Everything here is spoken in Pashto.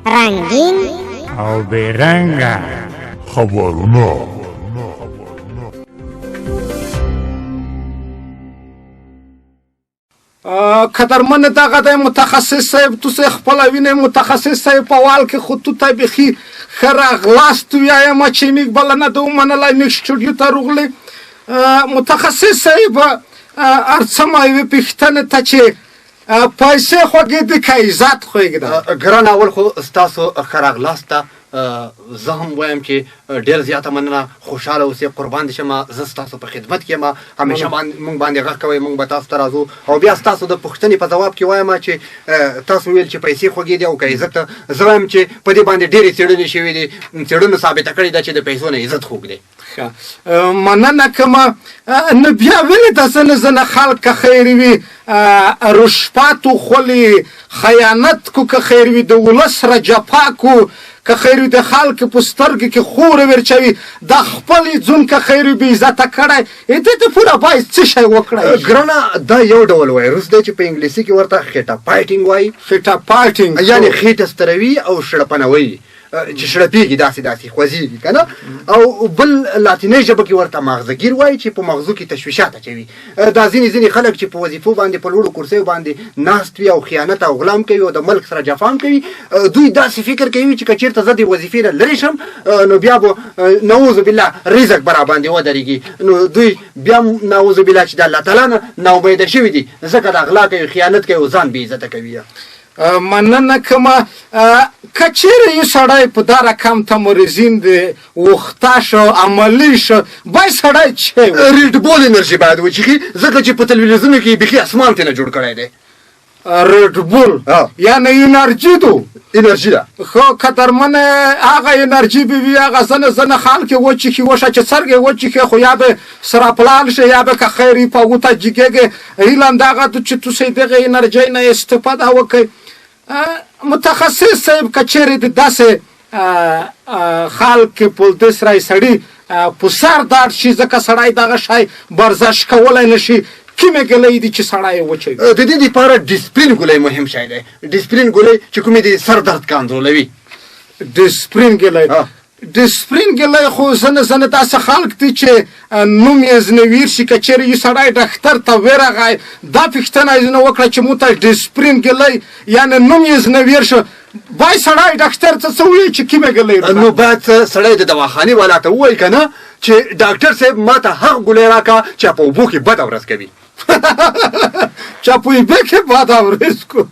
رنګین او بیرنګه خبرونه. قدرمن دغه دی متخصص صاحب، تاسو خپله وینئ متخصص صاحب په وال کې، خو تو ته بیخي ښه راغلاست ویایم چې موږ بلنه ده ومنله، موږ سټوډیو ته راغلي. متخصص صاحب، هر څه ما یوې پوښتنې ته چې پیسې خوږې دي که عزت خوږ ده؟ ګران، اول خو ستاسو ښه راغلاست ته زه هم وایم چې ډېر زیاته مننه، خوشحاله اوسې، قربان دې شم، زه ستاسو په خدمت کې یم، همیشه مونږ باندې غږ کوئ، مونږ به تاسو ته راځو. او بیا ستاسو د پوښتنې په ځواب کې وایم چې تاسو ویل چې پیسې خوږې دي او که عزت، زه وایم چې په دې باندې ډېرې څېړنې شوې دي، څېړنو ثابته کړې ده چې د پیسو نه عزت خوږ دی. ښه، مننه کوم. نو بیا ولې د ځینې ځینې خلک که خیر وي رشپات وخولي، خیانت کو، که خیر وي د ولس سره جفا کو، که خیر وي د خلک په سترګو کې خوره ورچوي، دا خپل ځون که خیر وي بې عزته کړی، دې ته پوره باید څه شی وکړی؟ ګرانه، دا یو ډول وایروس دی چې په انګلیسي کې ورته خېټه پایټینګ وایي. خېټه پایټینګ، یعنې خېټه ستروي او شړپنوي، چې شړپېږي، داسې داسې خوځېږي که نه. او بل لاتینۍ ژبه کې ورته ماغزګیر وایي چې په مغزو کې تشویشات اچوي. دا ځینې ځینې خلک چې په وظیفو باندې په لوړو کرسیو باندې ناست وي او خیانت او غلام کوي او د ملک سره جفا هم کوي، دوی داسې فکر کوي چې که چېرته زه د وظیفې نه لرې شم نو بیا به نعوذ بالله رزق به راباندې ودرېږي. نو دوی بیا نعوذ بالله چې د الله تعالی نه ناامیده شوي دي، ځکه دا غلا کوي، خیانت کوي او ځان بې عزته کوي. مننه کوم. که چیرې یو سړی په دا رقم ته مریضین دی وخته شو، عملي شو، باید سړی چې ریډ بول انرژي باید وچښي، ځکه چې په تلویزیونو کې بیخي اسمان ته نه جوړ کړی دی. ریډ بول یعنې انرژي دو؟ انرژي ده. خو قدرمن، هغه انرژي به وي، هغه ځنه ځنه خلک یې وچښي، وشه چې څرګ یې وچښي، خو یا به سره پلال شي یا به که خیر وي په وته جګېږي. هیله همدغه ده چې تاسو دغه انرژۍ نه استفاده وکړئ. متخصص صاحب، که چیرې د داسې خلک په دې سره سړي په سر درد شي، ځکه سړی دغه شی ورزش کولی نه شي، کومې ګلۍ دي چې سړی یې وچوي؟ د دې لپاره ډیسپرین ګولۍ مهم شی دی، ډیسپرین ګولۍ چې کومې د سر درد کنټرولوي. ډیسپرین ګلۍ؟ ډیسپرین ګلۍ خو ځینې ځینې داسې خلک دي چې نوم یې ځینې ویر شي. که چېرې یو سړی ډاکتر ته ورغی، دا پوښتنه یې ځینې وکړه چې مونږ ته ډیسپرین ګلۍ، یعنې نوم یې ځینې ویر شو، باید سړی ډاکتر ته څه ووایي چې کومې ګلۍ؟ نو باید سړی د دواخانې والا ته ووایي که نه چې ډاکټر صاحب، ما ته هغه ګولۍ راکړه چې په اوبو کې بده ورځ کوي. چې په اوبو کې بده ورځ کو.